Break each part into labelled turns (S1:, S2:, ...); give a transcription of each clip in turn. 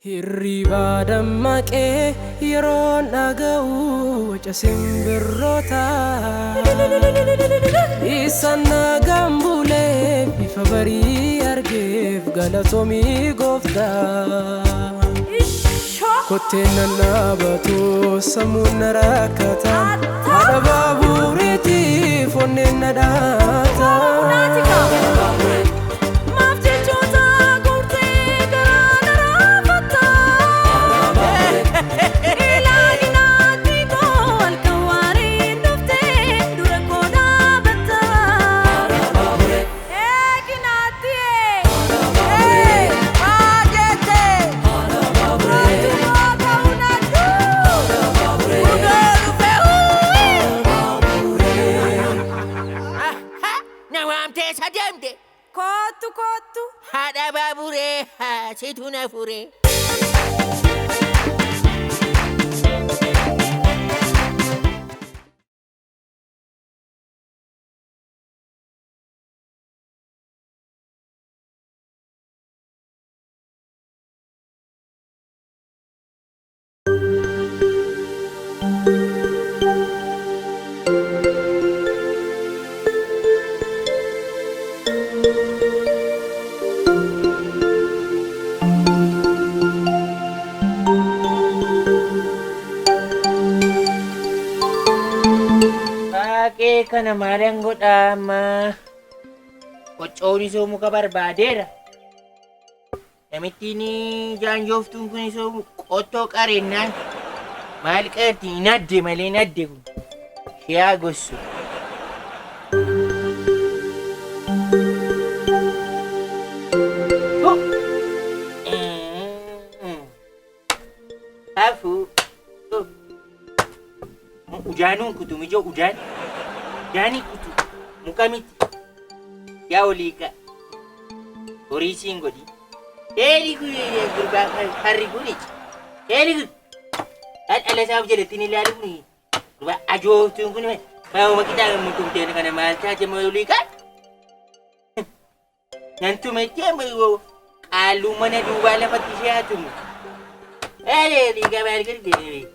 S1: Hirribaa dammaqee yeroon dhaga'u waca simbirrootaa. Isaan nagaan bulee bifa barii argeef galatoomii gooftaa. Kotteen nan dhaabatu sammuun na rakkata. Haadha baabureetiif onneen na dhaata.
S2: Maaf jechoota guurtee garaa na raafatta? Ilaali koo halkan waariin dhuftee dura koo dhaabatta. Eeginaatti ee maa jette mootummaa ta'uu naaddu hundoo dhufe uuyi.
S3: Na waamtee isa deemte.
S2: Kootu kootu.
S3: Haadha baaburee situ na furee. Baaqee kana maalan godhaa amma? Qoccoon isoo muka barbaadeera. Namittiin jaanjooftuun kun isoo qottoo qareennaan maal qarti hin adde malee hin adde kun. Shiyaa gossu. Hafu. Udaanuun kutu mijoo udaan. Udaanii kutu muka miti. Yaa olii ka. Horii siin godhi. Eeli kun gurbaa harri kun. Eeli kun. Dhala isaaf jalatti ni ilaalu kun. Gurbaa ajooftuun kun. Maama qixa mutumteen kana maal taate olii ka. Nan tumettee qaalluu mana duubaa lafatti ishee haa tumu. Eeli olii ka maal godhi.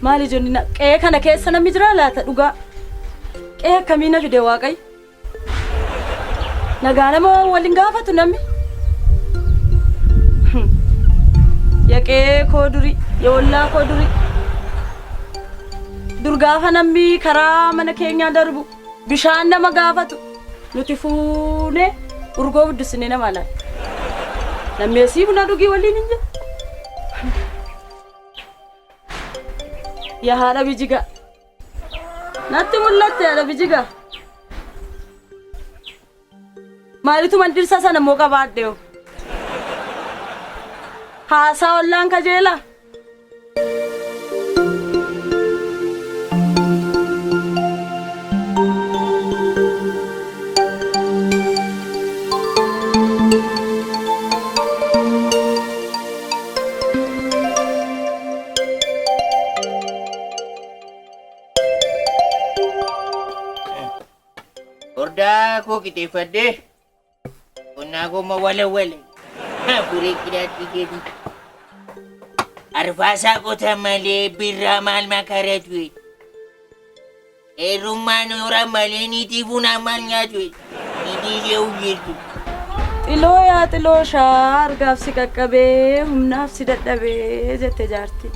S2: Maali ijoolli qe'ee kana keessa namni jiraa laata dhugaa? Qe'ee akkamii na fide Waaqayyo? Nagaa nama waliin gaafatu namni. Ya qe'ee koo durii, ya ollaa koo durii. Dur gaafa namni karaa mana keenyaa darbu bishaan nama gaafatu nuti fuunee urgoo buddusinee nama laata. Namni asii buna dhugii waliin hin jiru. Yaa haadha bijigaa. Natti mul'atte haadha bijigaa. Maalitu mandirsa sana immoo qabaadhe hoo? Haasaa ollaan kajeelaa?
S3: Hordaa koo qixeeffadhee qonnaa koo ma walawwale furee qidaatti keeti. Arfaasaa qota malee birraa maal makaratu. Qeerrummaan hora malee niitii bunaa maal nyaatu. Niitii ishee hojjetu.
S2: Xiloo yaa xiloo shaa argaaf si qaqqabee humnaaf si dadhabee jette jaartiin.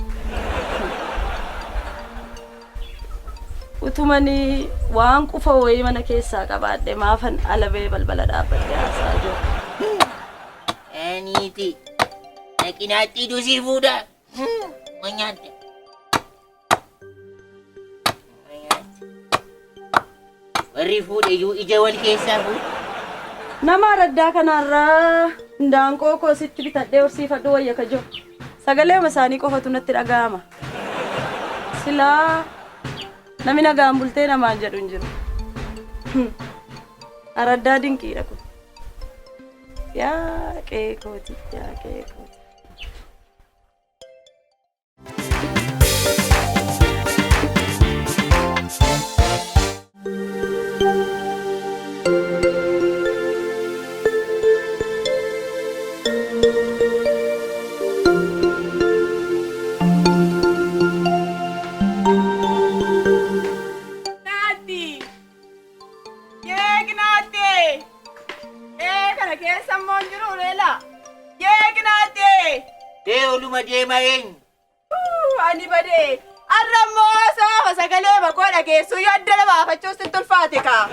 S2: Utumani waan qufa wayii mana keessaa qabaadhe maafan ala ba'ee balbala dhaabbadhe haasaa jiru.
S3: Niitii dhaqinaatti dusii fuudha. Ma nyaatta. Ma nyaatta. Warri fuudhe iyyuu ija wal keessaa fuudhe.
S2: Nama araddaa kanarraa indaanqoo koo sitti bitadhee horsiifadhu wayya ka jiru. Sagaleema isaanii qofatu natti dhaga'ama. Silaa namni nagaan bultee namaan jedhu hin jiru. Araddaa dinqiidha kun. Yaa qe'ee kooti, yaa qe'ee kooti.
S4: Naatti! Jeeqnaatti! Ee kana keessa immoo hin jiru leela. Jeeqnaatti!
S3: Ee oluma deema eenyu?
S4: Ani badee. Har'a immoo soofa sagalee makoo dhageessuu yoo addana baafachuu sitti ulfaate kaa.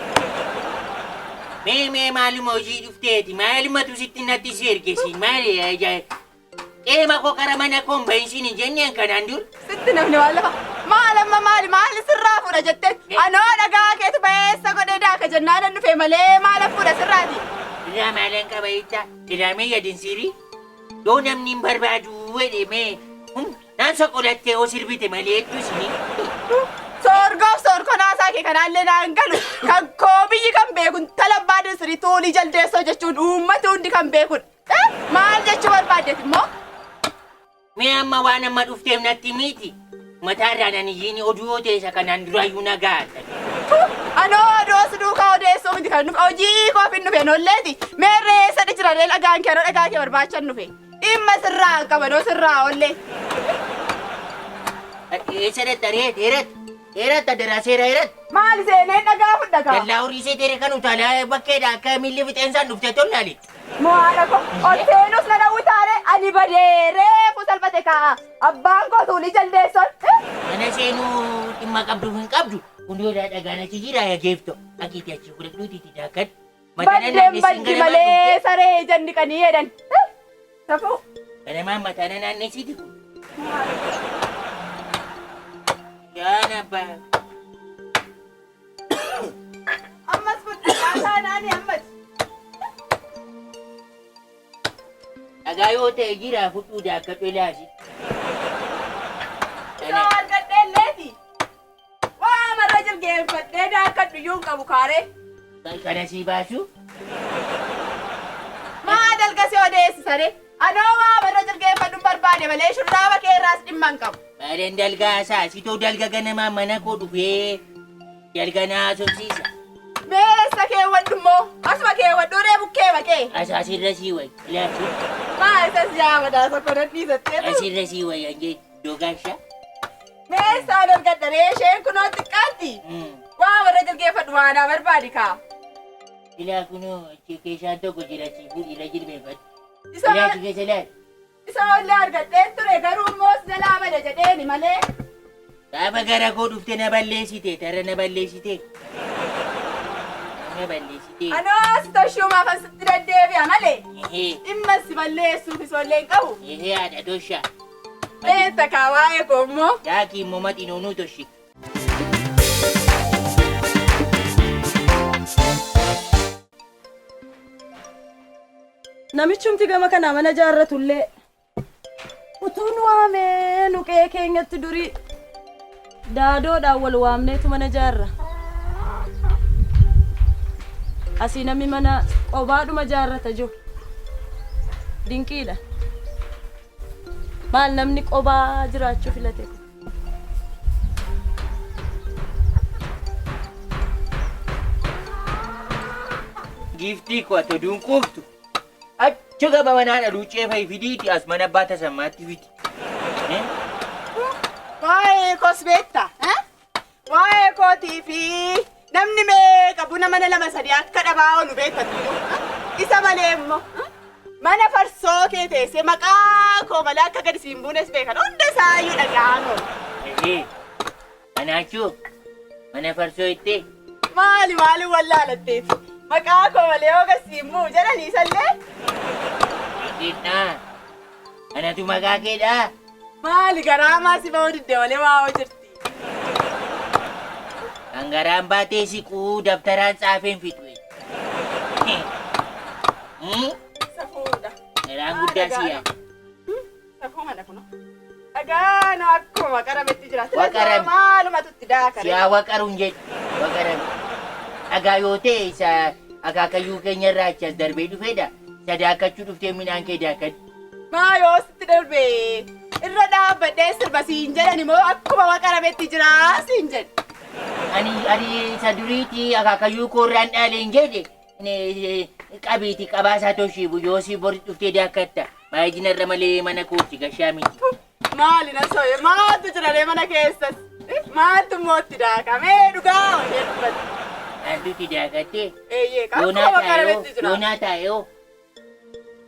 S3: Mee mee maaluma hojii dhufteeti maalumatu sitti natti si ergesi maali qeema koo kara mana koo hin bahin siin hin jenneen kanaan dur.
S4: Sitti namni waan lafa maal amma maali maali sirraa fuudha jette anoo dhagaa keetu ba'eessa godhee daaka jennaan an dhufe malee maala fuudha sirraati.
S3: Irraa maalan qaba jecha irraa mee yadin siirii yoo namni hin barbaadu jedhe mee naan soqolattee yoo sirbite malee hedduu isinii.
S4: Soorgoof soorkonaasaa kee kanaallee naan galu kan koo biyyi kan beeku intala abbaa dinsirii tuulii jaldeessoo jechuun uummati hundi kan beekudha. Eh, Maal jechuu barbaaddeeti immoo?
S3: Mee amma waan amma dhufteef natti miti. Mataarraan ani iyyiin oduu yoo ta'e isa kanaan duraayyuu nagaadha.
S4: Anoo odoo si duukaa odeessuu miti kan dhufe hojii koof hin dhufe nolleeti. Meerree eessa jira ree dhagaan kee anoo dhagaa kee barbaachan dhufe. Dhimma sirraa hin qaban oo sirraa ollee.
S3: Eessa dhatta ree dheerat dheerat adaraa seera dheerat.
S4: Maali seenee dhagaa fudha kaa.
S3: Dallaa horii see dheere kan utaalaa bakkeedha akka miilli fixeensaan dhuftee tollaali.
S4: Moo haadha koo ol seenus na dhawwitaare ani badee reefu salphate kaa. Abbaan koo tuulii jaldeessoon.
S3: Mana seenuu dhimma qabdu hin qabdu. Kun yoo dhagaan achi jira yaa geefto. Akiiti achi fudhadhuuti itti daakadhu.
S4: Baddeen baddi malee saree ija hin dhiqanii jedhan. Safuu.
S3: Ganamaan mataa na naannessiti kun. Yaan abbaa.
S4: Ammas fudhadhaa taanaani ammas.
S3: Dhagaa yoo ta'e jira fudhuu daakkadhu ilaasi.
S4: Isoo argadhee illeeti. Waa marra jilgeenfadhee daakkadhu iyyuu hin qabu kaaree.
S3: Kana sii baasu.
S4: Maa dalga si odeessisare? Anoo waa marra jilgeenfadhu hin barbaade malee shurraaba kee irraas dhimma hin qabu.
S3: Maaleen dalgaa isaa sitoo dalga ganamaa mana koo dhufee dalga na haasofsiisa.
S4: Mee eessa keewwadhu immoo? Asuma keewwadhuu ree bukkee maqee.
S3: As asirra sii way. Ilaasi.
S4: Maa isas yaa badhaasa koo nan dhiisattee.
S3: Asirra sii way anjee dogaasha.
S4: Mee eessaan argadha ree isheen kunoo xiqqaatti. Waa warra jilgeeffadhu waa naa barbaadi kaa.
S3: Ilaa kunoo achi keessaan tokko jira achi fuudhi irra jilbeeffadhu.
S4: Isa
S3: Ilaa achi keessa ilaali.
S4: Isa ollee argadheen ture garuu immoo si jalaa bada jedheeni malee.
S3: Gaafa gara koo dhufte na balleessite tara na balleessite. Na balleessite.
S4: Anoo si toshuumaaf an sitti deddeebi'a malee.
S3: Ehee
S4: Dhimma si balleessuuf isoollee hin qabu.
S3: ehee haadha tosha.
S4: Beekta kaa waa'ee koo immoo.
S3: Daakii immoo maxinoo nuu toshi.
S2: Namichumti gama kanaa mana jaarratullee utuu nu waamee nu qe'ee keenyatti durii daadoodhaan wal waamneetu mana jaarra. Asii namni mana qobaadhuma jaarrata jiru. Dinqiidha. Maal namni qobaa jiraachuu filate kun?
S3: Giiftii koo ati oduun quuftu. Achi gaba manaa dhaluu ceefai fidiiti as mana abbaa tasammaatti fidi. Eh?
S4: Waa'ee koos beekta. eh? Waa'ee kootii fi namni meeqa buna mana lama sadii akka dhabaa oolu beekta tuyyuu. Isa malee immoo mana farsoo kee teessee maqaa koo malee akka gadi siin buunes beekan hunda isaayyuu dhaga'aan oolu.
S3: Ehee. Anaachuu mana farsoo ittee.
S4: Maali maali wallaalatteeti. Maqaa koo malee yoo gad siin bu'u jedhanii isallee.
S3: Eegeedhaa. Anatu maqaa keedhaa.
S4: Maali garaa maa si ba'uu didde malee waa hoo jirti.
S3: Kan garaan baatee siquu dabtaraan tsaafeen fixu.
S4: Safuudha.
S3: Garaan guddaa si yaada.
S4: Safuu mana kuno. Dhagaan akkuma qarametti jira.
S3: Waqarame.
S4: Maalumatu itti daakare.
S3: Siyaa waqaruun jedhu waqarame. Dhagaa yoo ta'e isa akaakayyuu keenya irraa achi as darbee dhufedha. Sadaakachuu dhuftee midhaan kee daakadhu.
S4: Maa yoo sitti darbe irra dhaabbadhee sirba siin jedhan immoo akkuma waqarametti jira siin jedhe.
S3: Ani isa duriitii akaakayyuu koo irraan dhaaleen jedhe qabiiti qabaasaa toshiibu yoo si bor dhuftee daakatta. Baay'ina irra malee mana kooti gashaa miti.
S4: Maali na soye maaltu jira ree mana keessas? Maaltu immoo itti daakamee dhugaa hojii dubbatti.
S3: Maaltu itti daakattee?
S4: Eeyyee
S3: Yoonaa
S4: akkuma
S3: taa'ee
S4: waqarametti jira.
S3: yoonaa taa'ee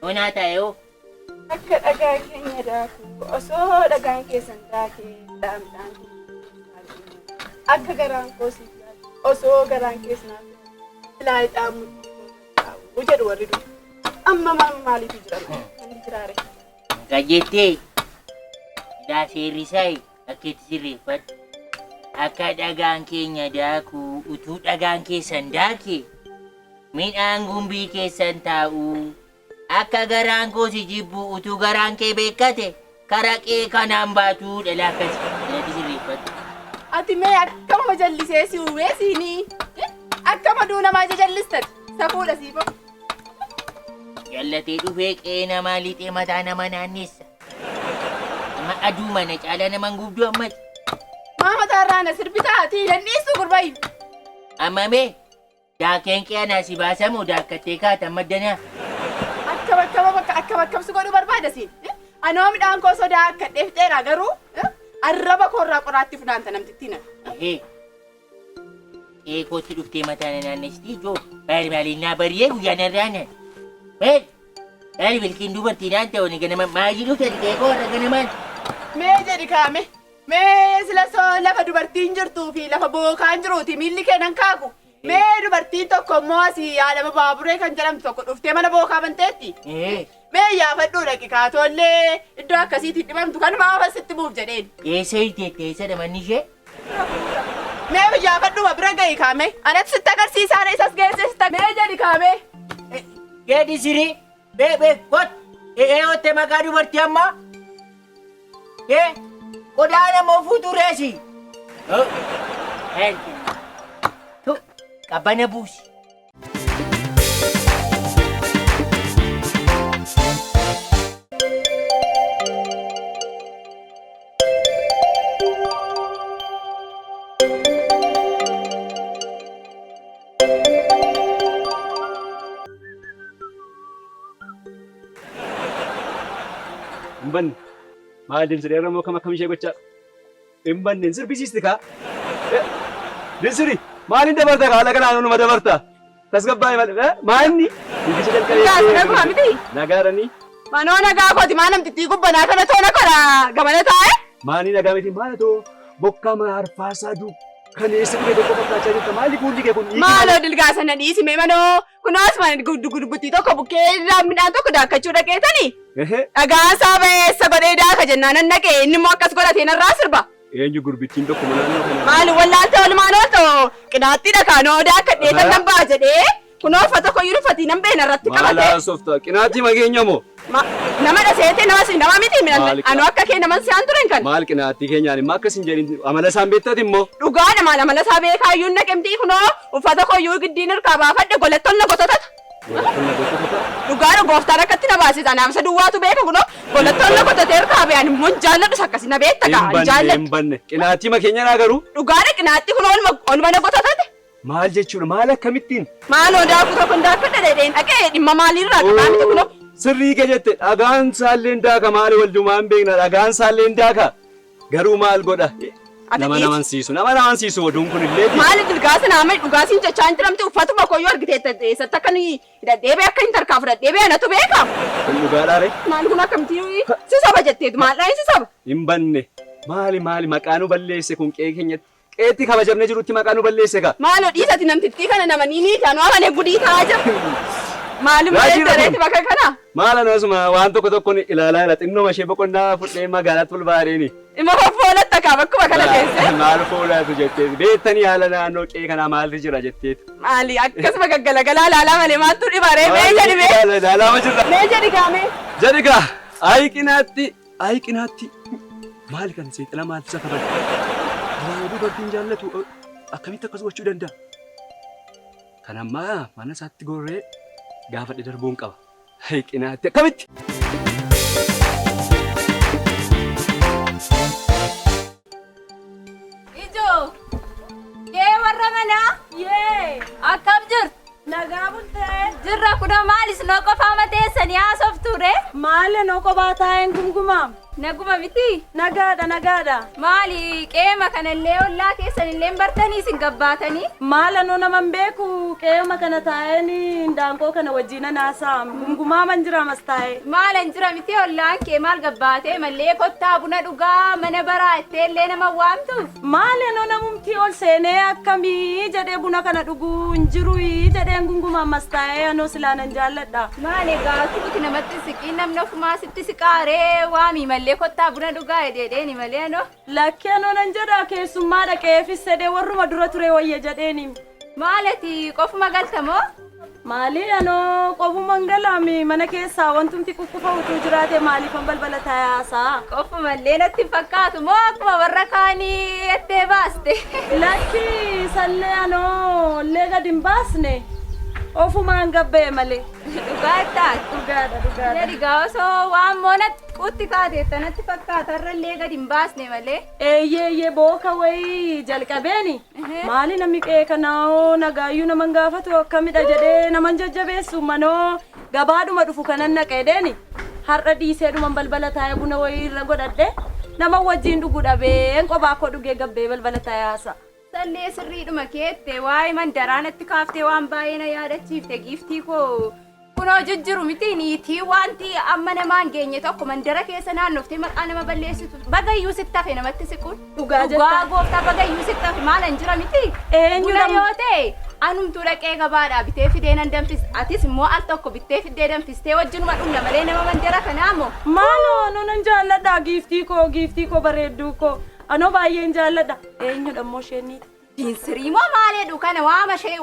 S3: yoonaa taa'ee
S4: Akka dhagaa keenya daaku osoo dhagaan keessan daakee midhaan akka garaan koo siif yaadu osoo garaan keessa naaf silaa dhaamu jedhu warri dur. Amma maaliitu jira manni jiraare?
S3: Gajettee daa seerri isaa akka itti sirreeffadhu. Akka dhagaan keenya daaku utuu dhagaan keessan daake midhaan gumbii keessan taa'u. Akka garaan koo si jibbu utuu garaan kee beekkate karaqee kanaan baatuu dhala akkas itti sirreeffadhu.
S4: Ati mee akkama jallisee si uumee siinii? Akkama duu namaa jajallistati? Safuudha siifoo.
S3: Jallatee dhufee qe'ee namaa lixee mataa nama naannessa. Nama aduu mana caalaa naman gubduu ammati.
S4: Maa mataarraa na sirbitaa ati dandeessuu gurbaayyu.
S3: Amma mee daakeen qe'ee anaa si baasamoo daakkattee kaata maddanaa?
S4: Akka bakka bakka akka bakkamsu godhuu barbaada siin. Anoo midhaan koo sodaa akka dheefteera garuu arraba koorraa qoraatti funaanta namtittiin na.
S3: Ehee. Qe'ee kootti dhuftee mataa na naannessitii ijoo baay'ee maaliin bariyee guyyaa narraa naan. Maal? Maali bilkiin dubartii naan ta'u ni ganama maayii dhufte qe'ee koo warra ganamaan.
S4: Mee jedhi kaame. Mee sila soo lafa dubartiin jirtuu fi lafa bookaan jiruuti miilli kee nan kaaku. Mee dubartiin tokko immoo asii yaadama baaburee kan jedhamtu tokko dhuftee mana bookaa banteetti.
S3: Ehee.
S4: Mee yaafadhuu dhaqi kaatollee iddoo akkasiitti dhibamtu kanuma hafa sitti buuf jedheen.
S3: Eessa hiiteette eessa manni ishee?
S4: Mee yaafadhuma bira gahi kaame. Anatti sitti agarsiisaa isas geesse sitti mee jedhi kaame.
S3: Jedhi sirii. Bee bee kot. Ee ootte maqaa dubartii ammaa. Ee qodaa nama ofuutu reesi. Tu qabbana buusi.
S5: Hin banne. Maal dinsiri irra moo kam akkam ishee gochaa? Hin banne hin sirbisiisti kaa. Dinsiri maaliin dabarta kaa haala kanaan numa dabarta. Tasgabbaa'e malee maalni? Fiigicha
S4: Gaas naguma
S5: jalqabee.
S4: miti.
S5: Nagaadhanii
S4: Manoo nagaa kooti maa namtittii gubbanaa kana toona kora gamana taa'e.
S5: maalii nagaa miti maal atoo bokkaa mana arfaasaa duu kan eessa dhufe tokko fakkaachaa jirta maali fuulli kee kun dhiigi
S4: Maaloo dilgaasa na dhiisi mee manoo kunoos mana gurgurtii tokko bukkee irraa midhaan tokko daakkachuu dhaqeetanii.
S5: Ehee
S4: Dhagaan isaa ba'eessa godhee daaka jennaan nan dhaqee inni immoo akkas godhatee narraa sirba.
S5: eenyu gurbittiin tokko naannoo kana.
S4: Maali wallaalte oolmaan oolto qinaatti dhakaanoo daaka dheetan nan ba'a jedhee kunoo uffata koyyuu uffatii nan beena irratti
S5: Maal
S4: qabate.
S5: haasofta qinaatti mageenya moo?
S4: Nama dhaseete nama si nama miti
S5: Maali
S4: anuu akka kee naman si'aan turen kan.
S5: Maal qinaatti keenyaan immoo akkas hin jedhin amala isaan beektati immoo.
S4: Dhugaadha maal amala isaa beekaa iyyuu naqemtii kunoo uffata koyyuu giddiin hirkaa baafadhe golattoon na gototata. Dhugaadha gooftaan akkatti na baasisa anaaf isa duwwaatu beeka kunoo golattoon na gotatee hirkaa ba'e ani immoo hin jaalladhus akkasi na beekta gaa
S5: Hin
S4: hin
S5: banne
S4: jaalladhu.
S5: hin banne qinaatti makeenyadhaa garuu
S4: Dhugaadha qinaatti kunoo olma na gototate.
S5: maal jechuudha maal akkamittiin?
S4: Maaloo daakuu tokko hin daakkadha dhedheen dhaqee dhimma maaliirraa qabaa miti kunoo.
S5: Sirrii kee jette dhagaan saalleen daaka maali waldumaan beekna dhagaan saalleen daaka garuu maal godha
S4: Ati
S5: nama
S4: dhiisi.
S5: namansiisu nama namansiisu oduun kun illee
S4: Maali dilgaasa naama dhugaasiin jechaa hin jiramte uffatuma koyyuu argite eessatti akka inni hidhadhee akka hin tarkaa fudhadhee bee anatu beeka.
S5: kun dhugaadhaa ree
S4: Maal kun akkamitti si soba jetteetu maal dhahin si soba.
S5: hin banne maali maali maqaa nu balleesse kun qe'ee keenyatti qe'eetti kabajamne jirutti maqaa nu balleesse ka
S4: Maaloo dhiisati namtittii kana nama ni niiti anuu amanee gudii ta'aa jira. Maaluma
S5: Raajii
S4: reetti
S5: rakkoo.
S4: bakka kana.
S5: Maal anasuma waan tokko tokkoon ilaalaa jira xinnoo ishee boqonnaa fudhee magaalaatti ol baareeni.
S4: Ima foffoolatta ka kaa bakkuma kana teesse.
S5: Maal foolaatu jetteeti beektanii haala naannoo qe'ee kanaa maaltu jira jetteeti.
S4: Maali akkasuma gaggalagalaa laalaa malee maaltu dhibaree mee jedhi mee.
S5: Laalaama jirra.
S4: Mee jedhi kaa mee.
S5: Jedhi kaa ayi qinaatti ayi qinaatti maali kan seexana maaltu isa kabaja? Duraan dubartiin jaallatu akkamitti akkas gochuu danda'a? Kan ammaa mana isaatti gorree gaafadhe darbuun qaba. Ayi qinaatti akkamitti?
S6: Ijoo! Yee warra manaa!
S2: Yee!
S6: Akkam jirtu?
S2: Nagaa bultee.
S6: Jirra kunoo maalis noo qofaa mateessanii haasoftuure?
S2: Maali noo kophaa taa'een gungumaam?
S6: Naguma miti?
S2: Nagaadha nagaadha.
S6: Maali qeema kanallee ollaa keessanillee bartanii isin gabbaatanii?
S2: Maala noo naman beeku qeema kana taa'een hindaanqoo kana wajjin naasaam gungumaaman jira mas taa'ee.
S6: Maalan jira miti ollaan kee maal gabbaatee mallee kottaa buna dhugaa mana baraa itteellee nama waamtuuf?
S2: Maali noo namumti ol seenee akkamii jedhee buna kana dhuguu hin jiru jedheen gungumaam mas taa'ee anoo silaa nan jaalladha.
S6: Maal egaa tuuti namatti siqiin namni ofumaa sitti siqaaree waamii mallee kottaa buna dhugaa jedheeni malee anoo.
S2: Lakki anoo nan jedha keessummaa dhaqeefis sedee warruma dura ture wayya jedheeni.
S6: Maalati qofuma galtamoo?
S2: Maali anoo qofuma hin galaami mana keessaa wantumti kukkufa utuu jiraate maaliifan balbala taa'aasaa?
S6: Qofumallee natti hin fakkaatu moo akkuma warra kaanii jettee baaste?
S2: Lakki sallee anoo illee gad hin baasne ofumaan gabba'e malee.
S6: Dhugaa taate.
S2: Dhugaadha dhugaadha.
S6: Jedhi gaa osoo waan moona quutti kaateetta natti fakkaata irrallee gad hin baasne malee.
S2: Eeyyee eeyyee booka wayii jalqabeeni. Maali namni qe'ee kanaa nagaayyuu naman gaafatu akkamidha jedhee naman jajjabeessu manoo gabaadhuma dhufu kanan naqeedheeni. Har'a dhiiseedhuman balbala taa'ee buna wayii irra godhadhe nama wajjin dhugu dhabeen qophaa koo dhugee gabbee balbala taa'ee haasa.
S6: Sallee sirriidhuma keette waa'ee mandaraa natti kaaftee waan baay'ee na yaadachiifte giiftii koo kunoo jijjiru miti niitii wanti amma namaan geenye tokko mandara keessa naannoftee maqaa nama balleessitu bagayyuu sitti hafe namatti siquun.
S2: Dhugaa
S6: Dhugaa
S2: jettaa.
S6: gooftaa bagayyuu sitti hafe maalan jira miti.
S2: Eenyu
S6: Buna
S2: nam-
S6: yoo ta'e anumtuu dhaqee gabaadhaa bitee fidee nan danfis atis immoo al tokko bittee fiddee danfistee wajjinuma dhugna malee nama mandara kanaa moo.
S2: Maaloo anoo nan jaalladha giiftii koo bareedduu koo anoo baay'een jaalladha. Eenyudha immoo isheen niiti?
S6: Dinsirii moo maaleedhu kana waama ishee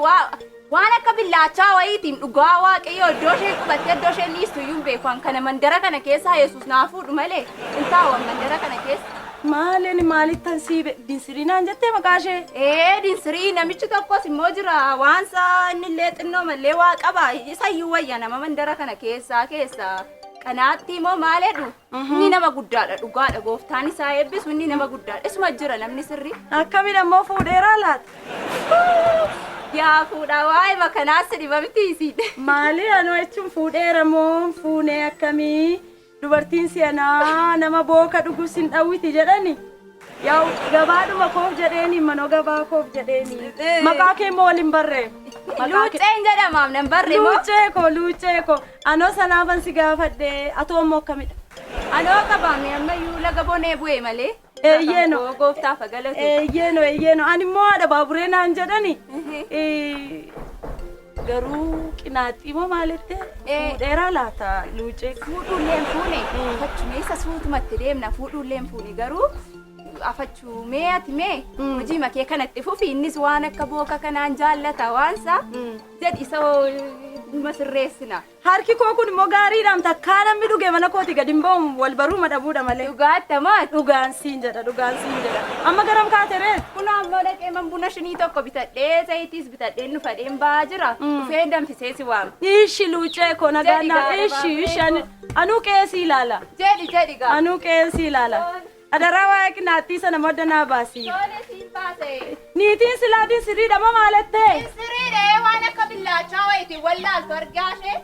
S6: waan akka billaachaa wayiitiin dhugaa waaqayyo iddoo isheen qubattee iddoo isheen dhiistu iyyuu hin beeku. An kana mandara kana keessaa Yesuus naa fuudhu malee hin taa'u mandara kana keessa.
S2: Maaleen maalittan sii dinsirii naan jettee maqaa ishee?
S6: Ee dinsirii namichi tokkos immoo jira waan isaa innillee xinnoo mallee waa qaba isayyuu wayya nama mandara kana keessaa keessa. Kanaatti immoo maaleedhu inni nama guddaadha dhugaadha gooftaan isaa eebbisu inni nama guddaadha isuma jira namni sirrii.
S2: Akkamidha immoo fuudheeraa laata?
S6: Yaa fuudhaa waa'ee makanaas dhibamti isiidhe.
S2: Maali anoo jechuun fuudheera moo fuunee akkamii dubartiin si'anaa nama booka dhugus hin dhawwiti jedhani. Yaa gabaadhuma koof jedheeni manoo gabaa koof jedheeni. Maqaa kee immoo waliin barree.
S6: Luucceen jedhamaam nan barre moo?
S2: Luuccee koo luuccee koo anoo sanaafan si gaafadhe atoo immoo akkamidha?
S6: Anoo qabaame ammayyuu laga bonee bu'e malee.
S2: Eeyyeeno.
S6: Gooftaaf galatu.
S2: Eeyyeeno eeyyeeno ani immoo haadha baaburee naan jedhani. Garuu qinaaxii moo maalitti? Fuudheeraa laata luuccee?
S6: Fuudhuullee hin fuune. Afachumee isa suutumatti deemna fuudhuullee hin fuune garuu afachumee ati mee hojii makee kanatti fufi innis waan akka booka kanaan jaallata waansa jedhi isa numa sirreessina.
S2: Harki koo kun immoo gaariidhaan takkaa namni dhuge mana kooti gad hin ba'u wal baruu dhabuudha malee.
S6: Dhugaatta maal?
S2: Dhugaan siin jedha dhugaan siin jedha. Amma garam kaate reet?
S6: Kun ammoo dhaqee man buna shinii tokko bitadhee zayitiis bitadhee nufadheen ba'aa jira. Dhufee danfisee si waama.
S2: Ishi luuccee koo nagaan
S6: Jedhi
S2: naa
S6: gaara
S2: ishi
S6: baafee
S2: ishi anuu qeesii ilaala.
S6: Jedhi jedhi gaa.
S2: Anuu qeesii ilaala. Adaraa waa'ee qinaattii sana madda naa baasi.
S6: Tolee siin baase.
S2: Niitiin silaatiin sirriidha moo maalattee?
S6: Sirriidha waan akka billaachaa wayitiin wallaaltu argaa ishee.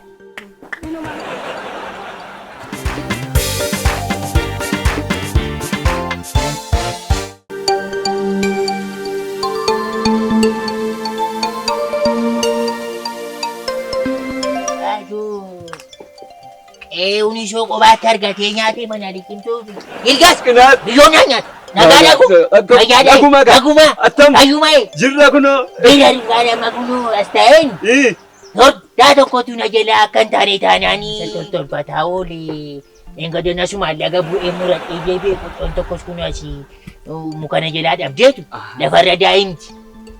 S3: Ajuu. Qe'ee ishoo kophaatti argatee nyaatee mana liqimsuufi. Ilgas!
S5: Qinaat.
S3: Biyyoon nyaata. Nagaa dhagu. Nagaa dhagu.
S5: Naguma gaa.
S3: Naguma.
S5: Attam.
S3: Ayyuma.
S5: Jirra kunoo.
S3: Beela dhugaadha magunuu as ta'een.
S5: Ii.
S3: Hordaa tokkotu na jala akka hin taane taanaanii tolfataa oole. Engadoo nasumaan laga bu'ee muradhee deebi'ee qocoon tokkos kun asii mukana jalaa dhabdeetu lafarra daa'imti.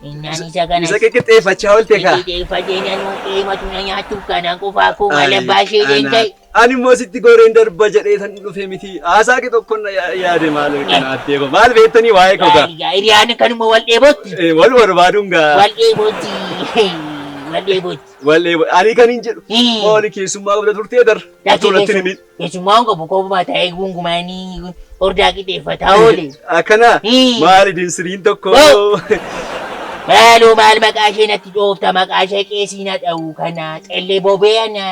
S3: Innaan isa kana.
S5: Isa qiqqixxeeffachaa oolte kaa.
S3: Qiqqixxeeffadhee nanuu qeematu na nyaachuuf kanaan qofaa koo maal abbaa ishee deemtee.
S5: Ani immoo sitti gooreen darba jedhee san dhufe miti. Haasaa kee tokkoon na yaade maal kana koo. Maal beektanii waa'ee koo gaa?
S3: Hiriyaan kanuma wal dheebotti.
S5: Wal barbaaduun gaa.
S3: Wal dheebotti. Wal dheebotti.
S5: Wal dheebo. Ani kan hin jedhu. Maali keessummaa qabda turtee dar. Tolatti ni miidhu.
S3: Keessummaa hin qabu kophumaa taa'ee gungumaanii hordaa qixeeffataa oole.
S5: Akkana maali dinsiriin tokko.
S3: Maaloo maal maqaa ishee natti dhoofta maqaa ishee qeesii na dha'u kana xellee bobee ana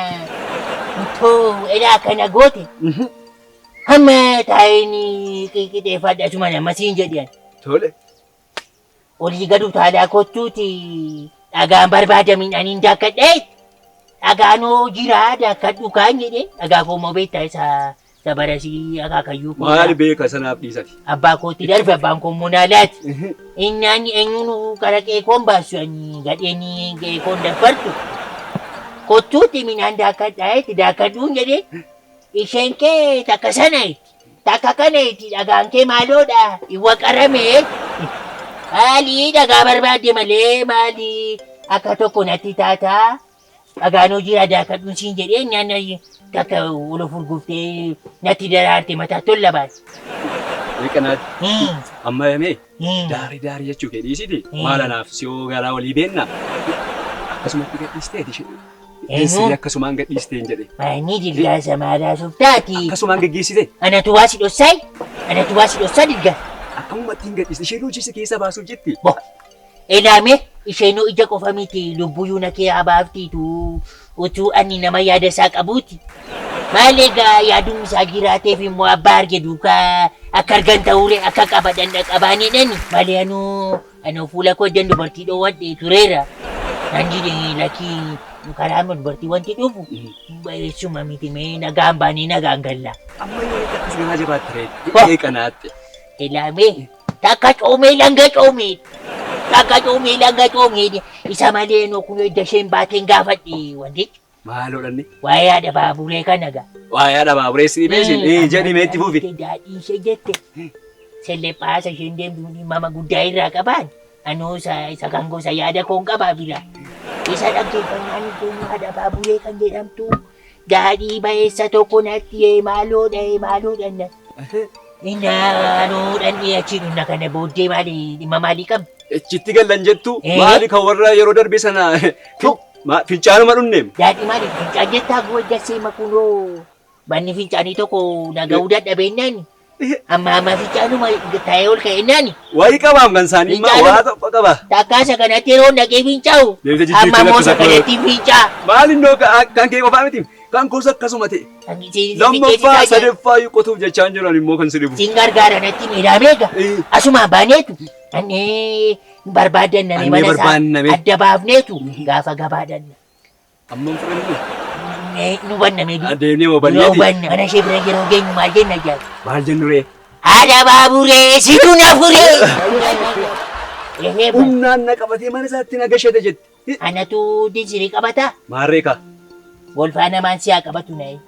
S3: too elaa kana goote. Hamma taa'een qixeeffadha suma nama siin jedhan.
S5: Tole.
S3: Olii gadu taalaa kottuuti dhagaan barbaadamiin ani hin daakkadhee dhagaanoo jira daakkadhu kaan jedhee dhagaa koo immoo beektaa isa sabarasii akaakayyuu koo.
S5: Maali beeka sanaaf dhiisati.
S3: Abbaa kootti darbe abbaan koo immoo naa laati. Innaan eenyuun kara qeekoon baasu ani gadheen qeekoon daffartu. Kottuuti midhaan daakkadhaa itti daakkadhuun jedhee isheen kee takka sana itti takka kana itti dhagaan kee maaloodha iwwa qarame. Maali dhagaa barbaadde malee maali akka tokko natti taataa dhagaanoo jira daakkadhuun siin jedhee nyaanna takka ol furguftee natti daraarte mataa tolla baase.
S5: Qanaati. Amma yamee daarii daarii jechuu kee dhiisiti maal anaaf si'oo garaa walii beenna. Akkasumatti gadhiisteeti ishee. Dinsirii akkasumaan gadhiistee hin jedhe.
S3: Maanni dilgaasa maalaa suftaati.
S5: Akkasumaan geggeessite.
S3: Anatu waa si dhossaay? Anatu waa si dhossaa dilgaasa.
S5: Akkamumatti hin gadhiiste ishee hojii keessa baasuuf jetti.
S3: Bo. Elaame isheenuu ija qofa miti lubbuyyuu na kee abaaftiitu utuu ani nama yaada isaa qabuuti. Maal egaa yaaduun isaa jiraateef immoo abbaa arge duukaa akka argan ta'uure akka qabadhan dhaqabaanidhani. Malee anuu anuu fuula koo iddoon dubartii dhoowwadhe tureera. Nan jedhe lakkii karaa dubartii wanti dhufu eessuma miti mee nagaan baanee nagaan galla.
S5: Amma yoo akkas garaa jabaatte reetti. Ee qanaatte.
S3: Elaame takka coomee langa coomee takka coomee langa coomee isa malee noo kun edda isheen baateen gaafadhe wantichi.
S5: Maaloo dhanne?
S3: Waa'ee haadha baaburee kana gaa.
S5: Waa'ee haadha baaburee si beesin. Ee jedhi meetti fuufi.
S3: Daadhii ishee jette. Sellephaasa isheen deemtu mama guddaa irraa qabaan. Anuu isa kan gosa yaada koon qabaa bira. Isa dhaggeeffannaan kun haadha baaburee kan jedhamtu daadhii ba'eessa tokko natti maaloodha maaloodha. Inni anuu dhandhee achi dhunna kana booddee maali dhimma maalii qabna?
S5: Achitti gallan jettu maali kan warra yeroo darbe sana fincaanuma dhunneem.
S3: Daadhii maali fincaan jettaa goojja seema kunoo manni fincaanii tokko nagahuu dadhabeennaan amma amma fincaanuma taa'ee ol ka'ennaan.
S5: Wayii qabaam kan isaanii immoo waa tokko qaba.
S3: Takkaasa kanatti yeroo dhaqee fincaa'u amma immoo isa kanatti fincaa.
S5: Maali innoo kan kee qofaa miti kan koos akkasuma ta'e. Lammaffaa sadaffaa qotuuf jechaan jiran immoo kan si dhibu.
S3: Siin gargaara natti miidhamee egaa asumaan baaneetu annee barbaadanname mana isaa adda baafneetu gaafa gabaadhanna.
S5: Amma fudhannu.
S3: Nu banname du.
S5: Adeemnee moo banneeti?
S3: Nu banna. Mana ishee bira yeroo geenyu maal jenna jaal?
S5: Maal jennu ree?
S3: Haadha baaburee situ na furee.
S5: Humnaan na qabatee mana isaatti na gashate jette.
S3: Anatu dinsirii qabataa?
S5: Maarree kaa?
S3: Golfaa namaan siyaa qabatu na'e.